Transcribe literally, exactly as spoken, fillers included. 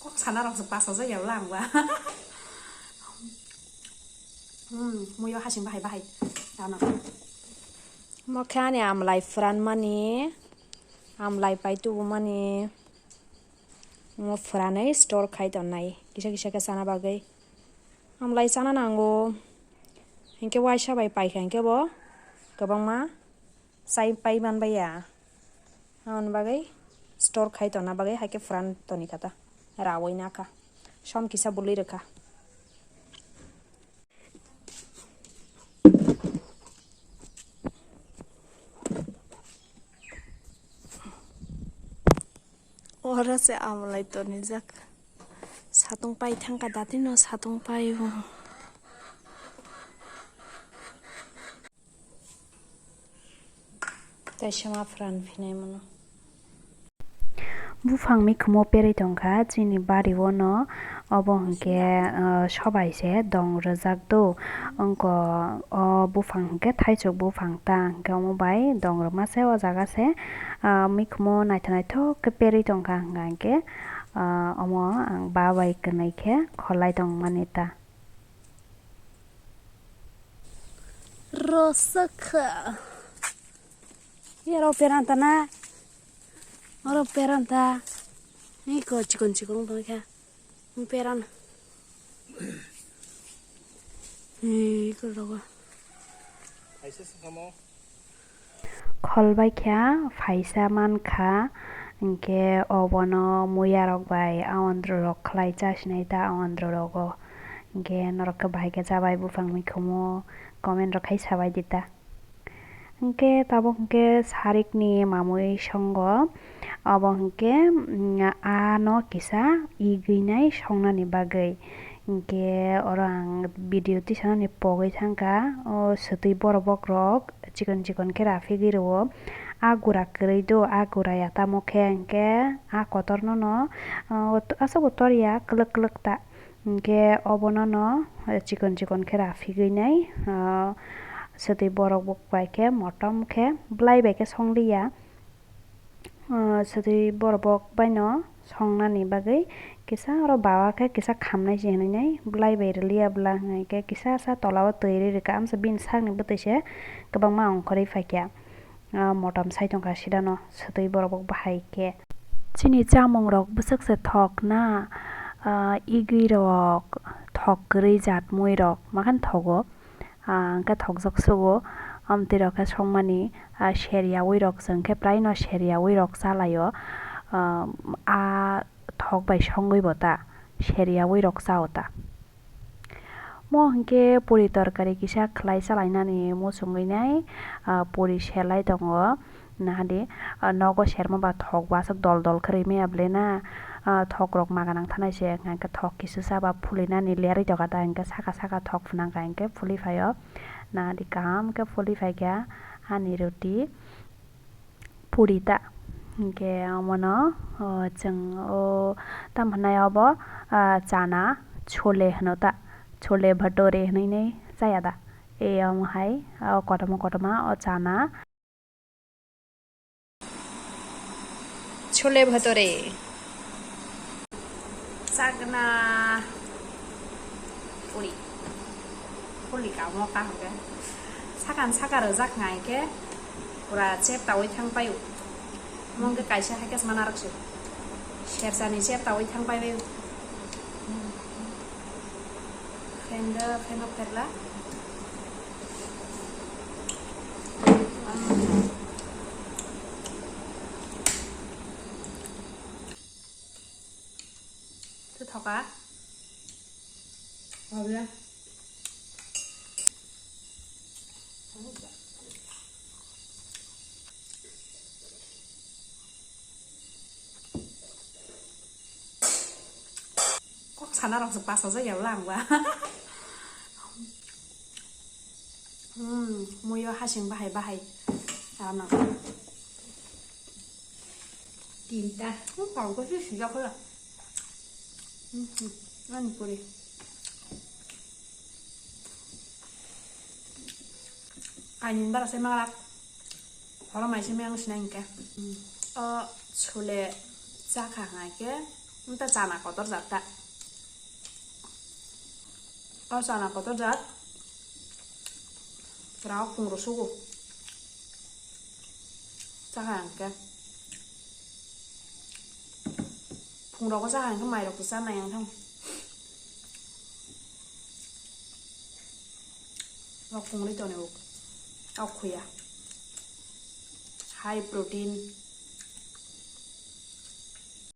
Kok sana rok se paso ja ya lang ba. Hmm, muyo hasing bahai bahai. Ano. Mo khe ani amlai phuran mani, amlai pai tubu mani. Mo phuranai store khai tongnai. Kisa kisa khe sana bagwi. Amlai sana nango. Hinkhe waisa bai paikha hinkhe bo kwbangma chai pai manbaiya. Aboni bagwi store khai tonna bagwi haikhe phuran toni kha ta. Rawi nakha. Som kisa bului rwkha. Oro se amlai tonijak. Satung pai thangkha, datino satung pai bo. Tei sema phuran phinai mano. Buphang mikhumo perwi tongkha chini bari o no, obo hinkhe, ah, sobai se dong rwjak do. Wngkha o buphang hinkhe thaichuk buphang ta, hinkhe omo bai dong rwma se o jaga se, ah, mikhumo naithok naithok khe perwi tongkha, hwnka hinkhe, ah, omo ang ba bai kwnwi khe kholai tongmani ta. Rosakha. Yaro peranta na. Oro peranta. Ni ko chikon chikon tong kha. Peran. Ni ko rogo. Aisa sangamo. Kholbai kha, phaisa mankha, hinkhe obono muya rok bai awandru rok khlai chasinai ta awandru rogo. Hinkhe norok khe bahai khe chabai buphang mikhumo comment rok khai sabai di ta. Hinkhe tabuk hinkhe sarikni mamui songo, obo hinkhe, mm, ano kisa igwinai songnani bagwi. Hinkhe oro ang video tisanani pogwi thangkha, o swtwi borobok rok chikon chikon khe raphigwi rwo. A gura kwrwi do, a gura ya tamo khe hinkhe a kotorno no, o, aswk bo tor ya, kwlwk kwlwk ta. Hinkhe obono no chikon chikon khe raphigwi nai, o, swtwi borok bo bai khe motom khe bwlai bai khe song li ya. Ah, swtwi borok bai no songnani bagwi kisa oro bawa khe kisa khamnai se hinwi nai bwlai bai rwliya bwla hinwi khe kisa sa tola o twi rwi rwkha, amsa bini sakni bwtwi se kwbangma ongkhorwi phaikha. Ah, motom sai tongkha sida no swtwi borok bo bahai khe. Chini chamung rok bwswk se thok na, ah, igwi rok, thok kwrwi jat mui rok makhan thogo. Ah, hwnkhe thokjak sugo, amtwi rok khe songmani, ah, ser yaui rok chwng khe praino ser yaui rok chalaio, ah, ah, thok bai songwi bo ta, ser yaui rok chao ta. Mo hwnkhe puri torkari kisa khlai chalainani muchungwi nai, ah, puri selai tongo. Nahadi, ah, nogo serma ba thok bo aswk dol dol khe rwi maya bwle na, ah, thok rok ma gwnang thanai se, hwnkhe thok kisa sa ba phuli nani lerwi tongkha ta, hwnkhe saka saka thok phunang kha hwnkhe phuli phaio, nahadi kaham khe phuli phaikha ani roti puri ta, hwnkhe omono, oh, chwng o tamo hwnai obo, ah, chana chole hwno ta, chole bhature hwnwi nai chaya da, e omo hai, o kotorma kotorma o chana. Chole bhature. Chakna puri. Puri kamo kaham khe. Sakan saka rwjak ngai khe pura chep tawi thang paio. Mong khe kaisa hai khe mana rok se. Sersa ni chep tawi thang pai bai. Fan da, fan off khairla. Tei thoka. Abla. Kok sana rok se paso ja ya lang ba. Hmm, muyo hasing bahai bahai. Ano. Tinta. Hmm, kok ko si sijak la. Hmm, hmm. Ani puri. Ani bara se malak. Horo mai se meng sinai hingke. O chole chakha hingke. Wngta chana kotor jat ta. O chana kotor jat. Pura o phung rw sugo. Chakha hwnkhe. Phung rok o chakha hwnkhe mai rok bo chanai ang thang. O phung ri toni o. O khuya. High protein.